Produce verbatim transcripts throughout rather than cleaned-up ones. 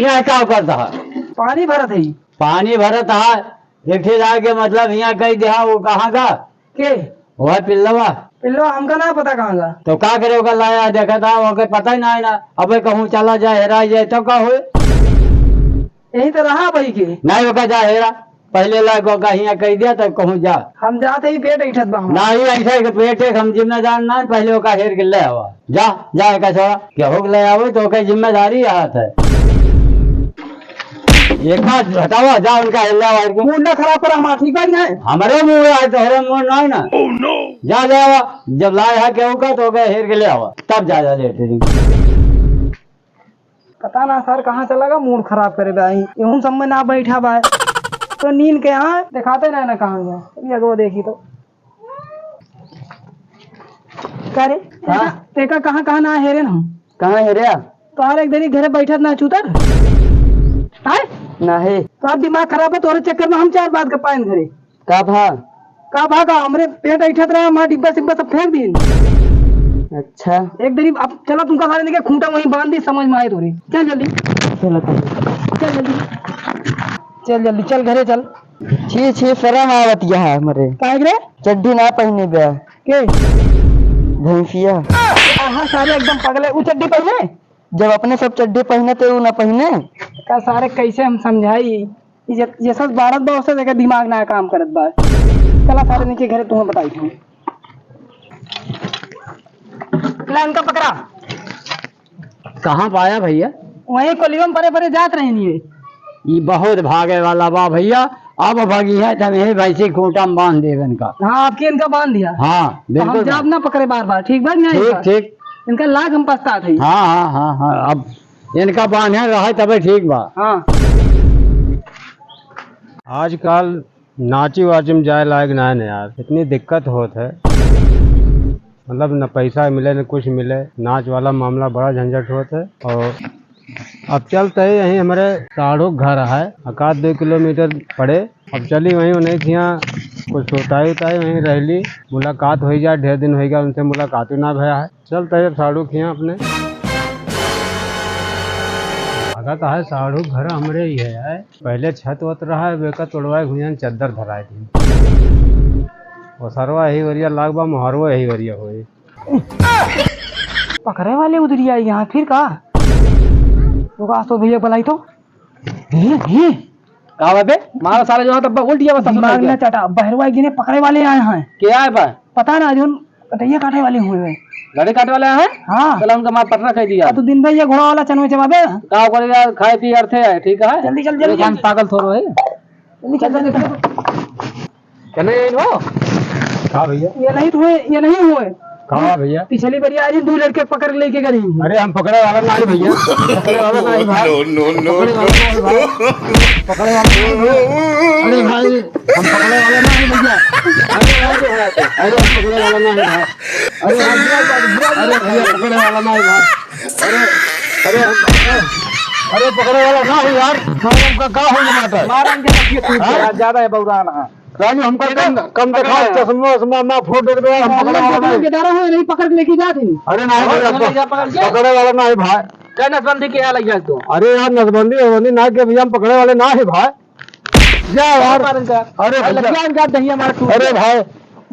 यहाँ का करत है? पानी भरत है। पानी भरत है? एक ठे जाके मतलब यहाँ कह दिया, वो कहाँ का? के? वह पिल्लवा। पिल्लवा हमका ना पता कहाँ का। तो का करे, ओका लाया देखा था, ओके पता ही ना है ना। अबे कहूँ चला जाए, हेरा जाए, तो का होए? यही तो रहा भाई के। नहीं, ओका जा हेरा, पहले ला ओका हियाँ कह दिया, तब कहूँ जा। हम जाते ही पेट ऐठत बा हमार। नहीं, ऐसा है कि पेट एक हम जिम्मेदार ना है, पहले ओका हेर के ले आवा। जा, जा, एका छोड़ा, केहू के ले आवे तो ओके जिम्मेदारी हाथ है। एक बात बतावा, जा उनका हेर ले आवा। मूड ना खराब करा हमार, ठीक बा कि नहीं? हमरे मूड है, तोहरे मूड ना है ना। जा ले आवा, जब लाए है केहू का तो ओके हेर के ले आवा, तब जा, जा लेटरिन। पता ना सर कहाँ चला गा, मूड खराब करे बा। यहूँ सब में ना बैठा बा। तो नींद के यहाँ देखाते ना, ना कहाँ गया। अभी अगवा देखी तो। का रे? हाँ? तेका, तेका कहाँ, कहाँ ना हेरे ना हम? कहाँ हेरे आ? तोहरे एक देरी घरे बैठत ना चूतर। आय? ना है। तो आप दिमाग खराब है, तोहरे चक्कर में हम चार बात का पायन घरे। का भा? का भा का? हमरे पेट ऐठत रहा, हमार डिब्बा सिब्बा सब फेंक दीन। अच्छा। एक दिन अब चला तुमका सारे लेके खूंटा वहीं बांध दी, समझ में आए तोरे। चल जल्दी। चलो, चलो। चल जल्दी। चल जल्दी, चल घरे चल। छी, छी, शर्म आवत यह हमरे। काहे रे? चड्ढी ना पहिने बे। के? भैंसिया। आहा, सारे एकदम पगले। उ चड्ढी पहिने? जब अपने सब चड्ढी पहिने ते उ ना पहिने। का सारे कैसे हम समझाई? ये, ये सब बारत बा, उससे देखे दिमाग ना काम करत बा। चला सारे नीचे घरे तुम्हें बताई हूँ। ला इनका पकड़ा। कहाँ पाया भैया? वहीं कोलियो में परे परे जात रहे नहीं। ये बहुत भागे वाला बा भैया, अब भागी है तब यही भैंसी खूंटा में बांध देवे इनका। हाँ, आपके इनका बांध दिया। हाँ, तो हम बिल्कुल जाब बांध। ना पकड़े बार बार, ठीक बा कि नहीं ठीक, बा? ठीक। इनका लाग हम पछतात है। हाँ, हाँ, हाँ, हाँ, अब इनका बांधे रहे तबे ठीक बा। हाँ। आजकल नाची वाची में जाए लायक ना है ना यार, इतनी दिक्कत होत है, मतलब न पैसा मिले न कुछ मिले। नाच वाला मामला बड़ा झंझट होत है। और अब चलते ही यहीं हमरे साढ़ू घर है, एक आध दो किलोमीटर पड़े। अब चली वहीं उन्हें खियाँ कुछ सोताई उताई वहीं रहली, मुलाकात हो जाए, ढेर दिन हो गया उनसे मुलाकात ही ना भया है। चल तब साढ़ू खिया अपने। अगर तो है साढ़ू घर हमरे ही है, पहले छत वत रहा है, बेका तोड़वाए हुई चद्दर धराए थी। वो सरवा यही वरिया लाग बा, मोहरवा यही वरिया होई। पकड़े वाले उधर ही आई यहाँ, फिर का? तो का तो भैया बुलाई तो। ये, ये। का बा बे? मारो सारे जो है, तब उल्टिया बस दिमाग ना चाटा, बहरवा गिने पकड़े वाले आए हैं। के आए बा? पता ना, जोन कटैया काटे वाले हुए हैं। गड़े काटे वाले आए हैं? हाँ। चला उनका मार पटना कह दिया। आ, तू दिन भर ये घोड़ा वाला चनवे चबाबे। का करे यार, खाए पिए अर्थे है, ठीक है? जल्दी चल, जल्दी हम चल। पागल थोड़ो है। जल्दी चल, जल्दी चल। चले गए हो? का भैया? ये नहीं हुए, ये नहीं हुए। का भैया? पिछली बार ये आज ही दो लड़के पकड़ के लेके गए हैं। अरे हम पकड़े वाला ना है भैया, पकड़े वाला ना है भाई। No, no, no, पकड़े वाला ना है भाई। पकड़े वाला ना है भाई। अरे भाई, हम पकड़े वाला ना है भैया। अरे भाई, अरे हम पकड़े वाला ना है भाई। अरे भाई, अरे भैया, पकड़े वाला ना है भाई। अरे, अरे हम, अरे पकड़े वाला ना है यार। का, का हो ये matter? मारन के रखिए, तू हाँ? ज्यादा है बौरान, हाँ। रानी, हमका कम, कम देखा, चश्मा वश्मा ना फोड़ दे दो, हम पकड़े वाला नहीं। बेचारा हो, नहीं पकड़ के लेके जात ही। अरे नहीं, और पकड़-, ले जा, पकड़ के। पकड़े वाला ना है भाई। क्या नसबंदी के यहाँ लग जाए तो? अरे यार, नसबंदी वसबंदी ना के भैया, हम पकड़े वाले ना है भाई। जा यार। मारन का। अरे अरे भैया। लखिया इनका दहिया मार तू। अरे भाई।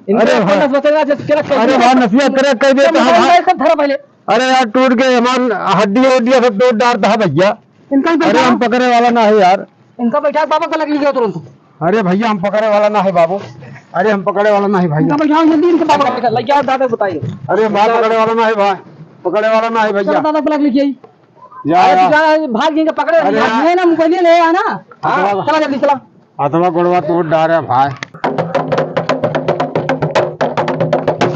इनका अरे भाई। नस बचेगा, जब केरा कर अरे दिया। भाई, नसिया करे कर दे तो तो मोबाइल भाई। लाइसेंस धरा पहले। अरे यार, टूट के हमार हड्डी उड्डी सब तोड़ डारता है भैया। इनका ही अरे बैठाओ। हम पकड़े वाला ना है यार। इनका बैठा, बाबा को लग लिया तुरंत। अरे भैया, हम पकड़े वाला ना है बाबू। अरे हम पकड़े वाला ना है भैया। इनका बैठाओ जल्दी, इनके बाबा को लग जाओ, दादा को बताइए। अरे हम पकड़े वाला ना है भाई, पकड़े वाला ना है भैया। चलो दादा को लग लीजिए। जा, अरे जा। तू जा, भाग जाएंगे, पकड़े अरे वाला। यार। ये ना मोबाइल ले आना। हाँ, चला जल्दी चला। अथवा गोड़वा तोड़ डारे भाई।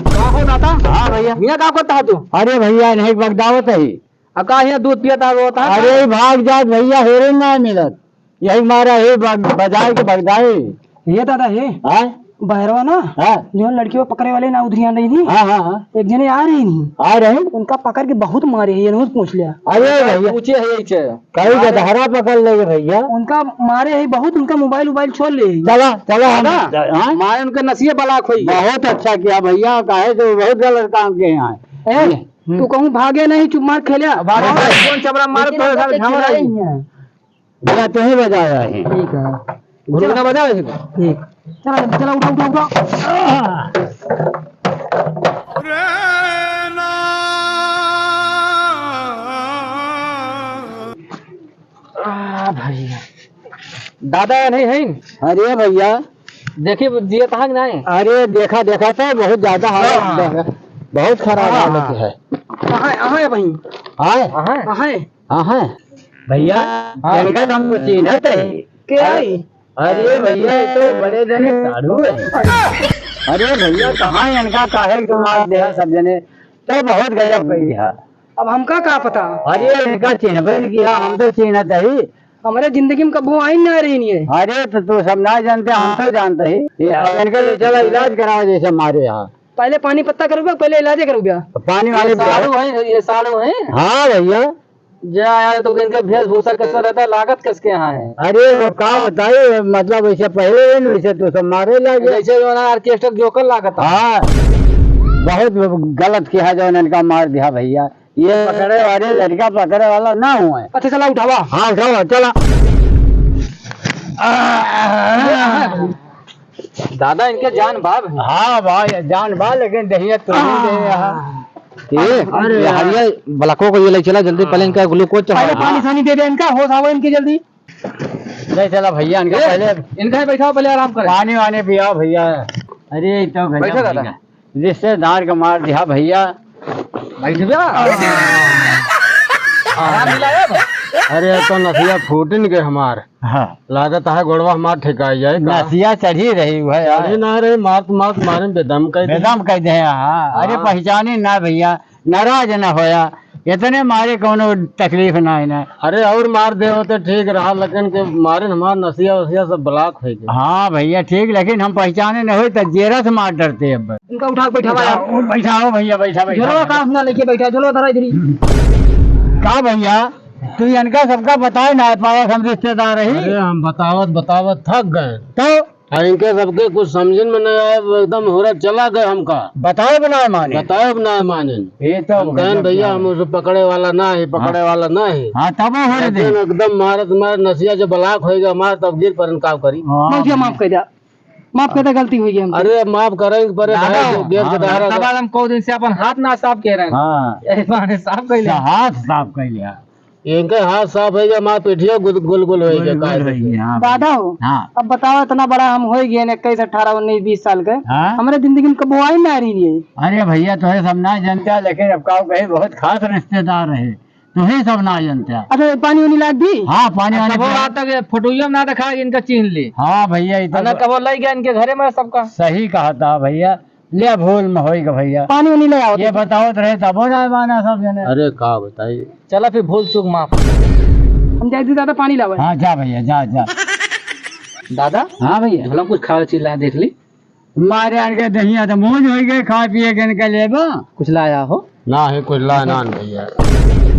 का हो दादा? हाँ भैया। मियाँ का करता है तू? अरे भैया, नहीं बगदावत है। आ का यहाँ दूध पिया था, रोता है? अरे भाग जात भैया, हेरे ना मिलत। यही मारा है बग-, बजाए के बगदाए। ये दादा है। हाँ? बहरवा ना? हाँ। जो लड़की को पकड़े वाले ना उधरिया नहीं थी? हाँ, हाँ, हाँ। एक जने आ रही नहीं। आ रहे? उनका पकड़ के बहुत मारे है, ये नहीं पूछ लिया। अरे भैया। पूछे है इसे। कई गदहरा पकड़ ले भैया। उनका मारे है बहुत, उनका मोबाइल वोबाइल छोड़ ले। चला, चला हम। हाँ? मारे उनका नसिया बलाक होई। बहुत अच्छा किया भैया, काहे तो बहुत गलत काम किए हैं। ए, ये, हम्म। तू कहूँ भागे नहीं, चुप मार खेले। भागे भाई। कौन चबरा मार लेकिन तो उनका सारे तो झांवर चिल्लाई आई। ही है। भैया, तू ही बजाया है। ठीक है। घुरघुरा बजा। ठीक। चला, चला, उठा, उठा, उठा। आ, भैया। दादा नहीं है? अरे भैया। देखी, जियत है कि नहीं? अरे देखा, देखा तो बहुत ज्यादा हालत हाँ। बहुत खराब हाँ। हालत है। कहाँ है, कहाँ है भाई? आए? कहाँ है? कहाँ है? भैया, हाँ। इनका तो हमको चिन्हत है। के आई? अरे भैया, ये तो बड़े जने साधु है। अरे भैया, कहाँ इनका काहे के मार दिया सब जने? तो बहुत गजब कही है। अब हमका का पता? अरे इनका चिन्हबे नहीं किया, हम तो चिन्हत ही। हमरे जिंदगी में कबो आई ना रही नहीं है। अरे तो तू सब ना जानते, हम तो जानते ही। ये अब इनके ले चला इलाज कराओ जैसे मारे यहाँ। पहले पानी पत्ता करूबा, पहले इलाज करूबा। पानी वाले ये साधु है, ये साधु है। हाँ भैया। जा यार, तो इनके वेशभूषा कैसे रहता है, लागत किसके यहाँ है? अरे वो का बताई, मतलब वैसे पहले ही नहीं, वैसे तो सब मारे लागे। जैसे जो ना ऑर्केस्ट्रा जोकर लागत है। हाँ, बहुत गलत किया जो इनका मार दिया भैया। ये पकड़े वाले लड़का पकड़े वाला ना हुए। अच्छा चला उठावा। हाँ उठावा, चला। दादा, इनके जान बा भाई। हाँ भाई, जान बा, लेकिन दहिया तो नहीं दे यहाँ। ये, अरे ये यार। हरिया ब्लैको को ये ले चला जल्दी, पहले इनका ग्लूकोज चढ़ा। पहले पानी सानी दे दे इनका, होश आवे इनके जल्दी। ले चला भैया, इनका ए, पहले इनका ही बैठाओ, पहले आराम करें। पानी वानी पियाओ भैया। अरे, ये तो गजब बैठो दादा। भैया। रिश्तेदार का मार दिया भैया। बैठ जा। आराम मिला है भाई। अरे, ये तो नसिया फूटिन के हमार। हाँ। लागत है गोड़वा हमार ठेकाई जाए का? नसिया चढ़ी रही है यार। चढ़ी ना रही, मारत मारत मारे बेदम कर दे। बेदम कर दे, हाँ। अरे हाँ। पहचानी ना भैया, नाराज ना होया, इतने मारे कौनो तकलीफ ना है ना। अरे और मार दे होते ठीक रहा, लेकिन के मारे हमार नसिया वसिया सब ब्लॉक हो गए। हाँ भैया ठीक, लेकिन हम पहचाने न होई तो जेरा से मार डरते अब। इनका उठा के बैठा हुआ है। बैठाओ, बैठाओ भैया, बैठा, बैठा। झोलवा का अपना लेके बैठा, झोलवा धरा इधर ही। का भैया? तू इनका सबका बताए ना पावा, हम रिश्तेदार रही। अरे हम बतावत बतावत थक गए। तो? और इनके सबके कुछ समझन में नहीं आया, वो एकदम हो रहा चला गए हमका। बताए बनाए माने। बताए बनाए माने। ये तो हम कहन गजब भैया बात हम है। उसे पकड़े वाला ना है, पकड़े हाँ। वाला ना है। हाँ, तब हो रहे लेकिन थे। एकदम मारत मारत नसिया जो ब्लॉक हो गया हमार, तब गिर पर इनका करी। हाँ। माफिया माफ कर दिया। माफ कर दे, गलती हुई है हमसे। अरे, माफ करें, पर दादा, भाई, जो गेट हाँ, के बाहर तब हम को दिन से अपन हाथ ना साफ कह रहे हैं। हाँ। यही बहाने साफ कर लिया। अच्छा, हाथ साफ कर लिया। इनके हाथ साफ हो गया, मार पीठिया गुल, गुल, गुल हो गया, गुल, गुल हो गया, हाँ। दादा हो, हाँ। अब बताओ, इतना बड़ा हम हो गए हैं, इक्कीस, अठारह, उन्नीस, बीस साल के। हाँ। हमारे जिंदगी में कबो आई ना रही है। अरे भैया, तो है सब ना जानता, लेकिन अब का कहे, बहुत खास रिश्तेदार है। तुहे सब ना जनते। अच्छा, पानी उनी लाग दी? हाँ, पानी वानी कबो पिया। रात तक ये फोटोइया में ना देखा, इनका चीन्ह ली। हाँ भैया, ये तो ना कबो लई गया इनके घरे में सबका। सही कहा था भैया, ले भूल में होई गा भैया। पानी उनी ले आओ ये तो। बताओ तो रहे तबो ना माना सब जने। अरे का बताई। चला फिर भूल चूक माफ। हम जाए दी दादा पानी लावे। हाँ जा भैया, जा, जा। दादा? हाँ भैया। भला कुछ खा चिल्ला देख ली। मारे आन के दहिया तो मौज होई गए, खा पिए के इनके लेबा। कुछ लाया हो? ना है, कुछ लाया ना भैया।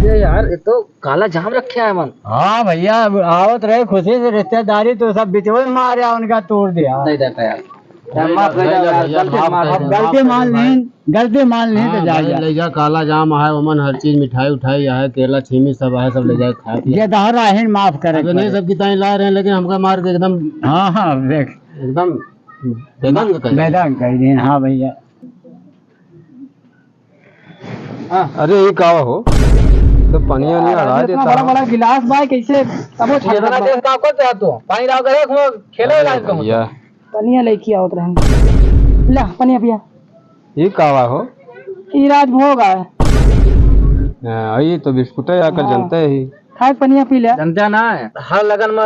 ये यार, ये तो काला जाम रखे है मन। हाँ भैया, अब आवत रहे खुशी से रिश्तेदारी तो सब बिचवे मारे आ उनका तोड़ दिया। नहीं देता यार। यार, नहीं माफ कर दे, दो यार, भैया, गलती माफ माफ कर कर दो। दो। गलती मान ली, गलती मान ली तो हाँ, जा भाई, यार। ले जा, काला जाम है, ओमन हर चीज, मिठाई उठाई है, केला छीमी सब है, सब ले जाए खा पिए। ये दहर आहिन माफ करे अबे नहीं, के। सब किताई ला रहे हैं, लेकिन हमका मार के एकदम हाँ, हाँ, देख। एकदम बेदंग कर दे। बेदंग कर दे, हाँ भैया। हाँ। अरे, ये का हो? तो पनिया नहीं अरे, अड़ा इतना देता बड़ा, हो। बड़ा गिलास बा, कैसे? तबो छान इतना बा। देर का करते हो तू? पानी लाओ, करे, खेले अरे लायक तुम। भैया। पनिया लेके आओ तो रहन। ला, पनिया पिया। ये का हो? ये राजभोग है। हाँ, ये तो बिस्कुट है, आकर हाँ। जनता है ही। खाए पनिया पी ले। जनता ना है, हर लगन में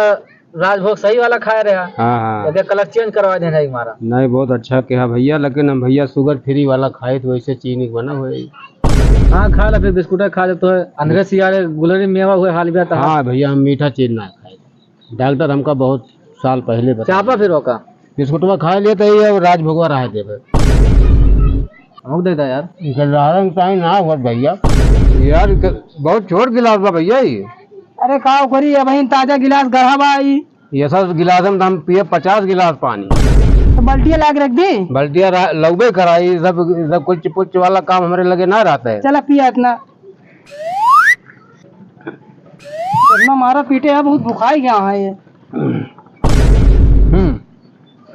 राजभोग सही वाला खाए रहे। हाँ, हाँ। ओके, कलर चेंज करवा देना एक मारा। नहीं, बहुत अच्छा कहा भैया, लेकिन हम भैया शुगर फ्री वाला खाए तो वैसे चीनी के बना हुआ है। हाँ, खा ले फिर बिस्कुट खा ले तो है। अंधेरे सियारे गुलरी मेवा हुए हाल भी आता है। हाँ भैया, हम मीठा चीज ना खाए। डॉक्टर हमका बहुत साल पहले बताया। चापा फिर ओका। बिस्कुटवा खा लेते ही अब राजभोगवा रहा देवे। हमको दे दे यार। गलहरन टाइम ना हुआ भैया। यार, क-, बहुत छोट गिलास बा भैया ये। अरे का करी, अबहिन ताजा गिलास गढ़ा बा ई। ये सब गिलास में तो हम पिए पचास गिलास पानी। तो बाल्टिया लाग रख दी। बाल्टिया रा-, लउबे कराई, सब, सब कुछ पुच वाला काम हमरे लगे ना रहता है। चला पिया इतना। इतना मारा पीटे है, बहुत भुखाई गया है ये। हम्म।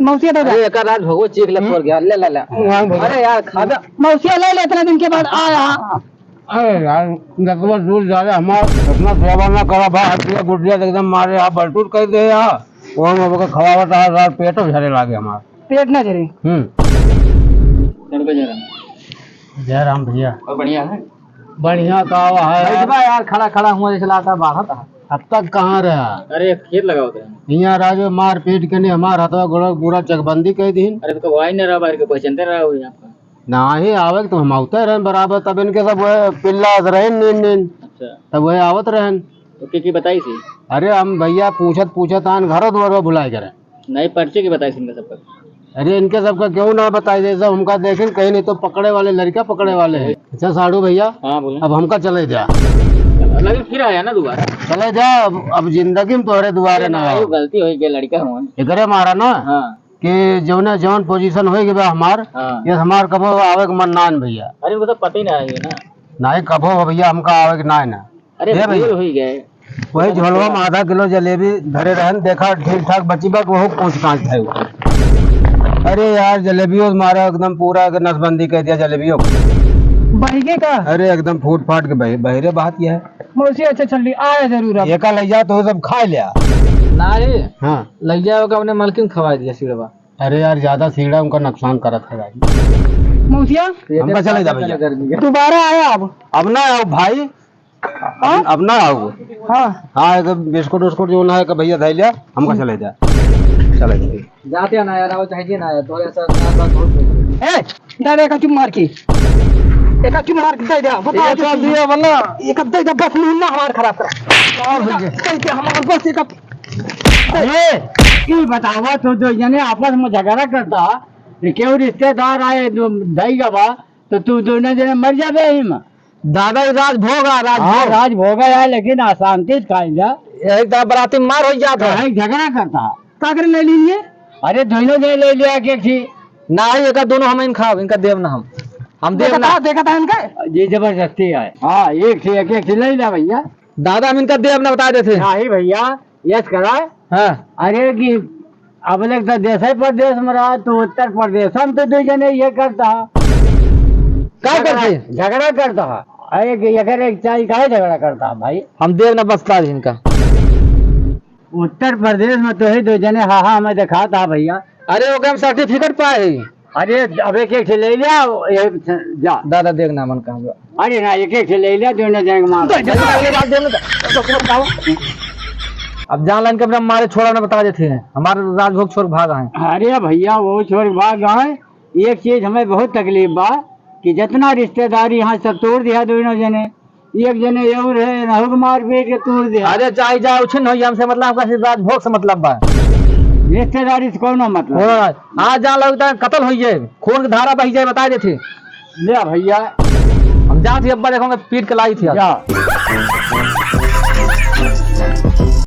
मौसिया दे दे। अरे, एकर राज भगवत चीख ले, हम्म। तोर गया। ले, ले, ले। वहाँ भगवत। अरे यार, खा जा। मौसिया ले ले, इतना दिन के बाद आया। अरे यार, दसवा दूर जा रहे हमार, इतना सेवा ना करा बा, हड्डिया गुड्डिया एकदम मारे, आप बलटूट कर दे यार। वो हम अब खवावत आ, यार, पेटो झरे लागे हमार। पेट ना झरे। हम्म। लड़का जय राम। जय राम भैया। और बढ़िया है? बढ़िया का है? बैठबा यार, खड़ा खड़ा हुआ जैसे लागता बाढ़त है। अब तक कहाँ रहा? अरे, खेत लगावत है। हियाँ राजो मार पीट के नहीं, हमार हथवा गोड़ा पूरा चकबंदी कर दीन। अरे, तो कब आई नहीं रहा, बाहर के पहचानते रहा हुई आपका। नाही आवे तो हम आवते रहन बराबर, तब इनके सब वह पिल्ला रहन नीन नीन। अच्छा। तब वह आवत रहन। तो के के बताई सी? अरे, हम भैया पूछत पूछत आन घरो दुआरो भुलाए करे। नहीं, पर्चे की बताई सी इनका सबका। अरे, इनके सबका क्यों ना बताई दे, सब हमका देखे कहीं नहीं तो पकड़े वाले, लड़का पकड़े वाले हैं। अच्छा साढ़ू भैया, हाँ, बोले। अब हमका चले जा। लेकिन फिर आया ना दोबारा। चले जा, अब, अब जिंदगी में तोहरे दुआरे ना ना, आओ। ये गलती हो गई, लड़का हुआ। एकरे मारा ना। हाँ। कि जौने जौन position होई गए बा हमार, हाँ। ये हमार कबो आवे के मन ना न भैया। अरे, वो तो पता ही ना है ना। नहीं, कबो हो भैया, हमका आवे के ना है ना। अरे, ये भैया। भूल होई गए। वही झोलवा में आधा किलो जलेबी धरे रहन, देखा ठीक ठाक बची बा कि वहू पूछ कांच है। अरे यार, जलेबियो मारा एकदम पूरा नसबंदी कर दिया जलेबियो। बहिगे का? अरे एकदम फूट फाट के बहि-, बहिरे बात यह है। मौसी, अच्छा, चल रही, आया जरूर अब। एका लइ जा तो सब खा लिया। ना रे। हाँ। लइ जाओ का अपने मालकिन खवाए दिया सिड़वा। अरे यार, ज्यादा सीढ़ा उनका नुकसान करत है भाई। मौसिया? हमका चले जा भैया। गर्मी है। दोबारा आया अब। अब ना आओ भाई। हाँ? अब, अब ना आओ। हाँ। हाँ, एक बिस्कुट उस्कुट जो ना है कि भैया धै लिया, हमका चले जा। चले जा। जाते हैं ना यार, आओ चाहे ना यार, तोरे साथ यार बात बहुत हो गई। ए, दे दे, एका चुप मार के। एका चुप मार के दे दे, बता ये दे कर तू। दिया वरना। एक दे दे, बस मुंह ना हमार खराब कर। का हो गया? दे दे, हमार बस एक ए, ई बतावा, तू दो जने आपस में झगड़ा करता, ये केहू रिश्तेदार आए, दो, दई गवा, तो तू दोनों जने मर जाबे ही में। दादा, ई राजभोग आ, राजभोग। हाँ, राजभोग है, लेकिन अशांति से खाई जा। यही तो बराती मार हो जात है। काहे झगड़ा करता? का करे ले लीजिए? अरे, दोनों जने ले लिया एक एक ठी। नाही, एका दोनों हम इन खाब, इनका देब ना हम। हम देब देखा ना। था, देखा था इनका? ये जबरदस्ती है। हाँ, एक ठी, एक, एक ठी ले ला भैया। दादा, हम इनका देब ना, बता देते। नाही भैया, यस करा। हाँ। अरे कि अब लग तो देश है परदेश में रहा, तो उत्तर प्रदेश में तो दो जने ये करता। का झगड़ा, करते? झगड़ा करता। अरे कि अगर एक चाय का झगड़ा करता भाई? हम देव ना बसता इनका। उत्तर प्रदेश में तो है दो जने, हाँ, हाँ, हमें दिखाता भैया। अरे ओके हम certificate पाए हैं। अरे, अब एक एक से ले लिया, ये जा। दादा, देख ना मन कहाँ बा। अरे ना, एक एक से ले लिया, दोनों जने के मार। दे, दे, दे, दे, दे, दे, दे। अब जान लाइन के अपना मारे छोड़ा ना बता देते हैं, हमारे राजभोग छोड़ भाग आए। अरे भैया, वो छोड़ भाग आए। एक चीज हमें बहुत तकलीफ बा कि जितना रिश्तेदारी यहाँ सब तोड़ दिया दोनों जने। एक जने और है, इनहू के मार पीट के तूर दे। अरे चाहे जाए, उछिन होई, हमसे मतलब, हमका सिर्फ राजभोग से मतलब बा। रिश्तेदारी से कौनो मतलब। हाँ, आज जान लगता है कत्ल होई जाए, खून की धारा बही जाए, बता देते। ले भैया। हम जात ही अब्बा देखोगे, पीट के लाई थी आज। जा।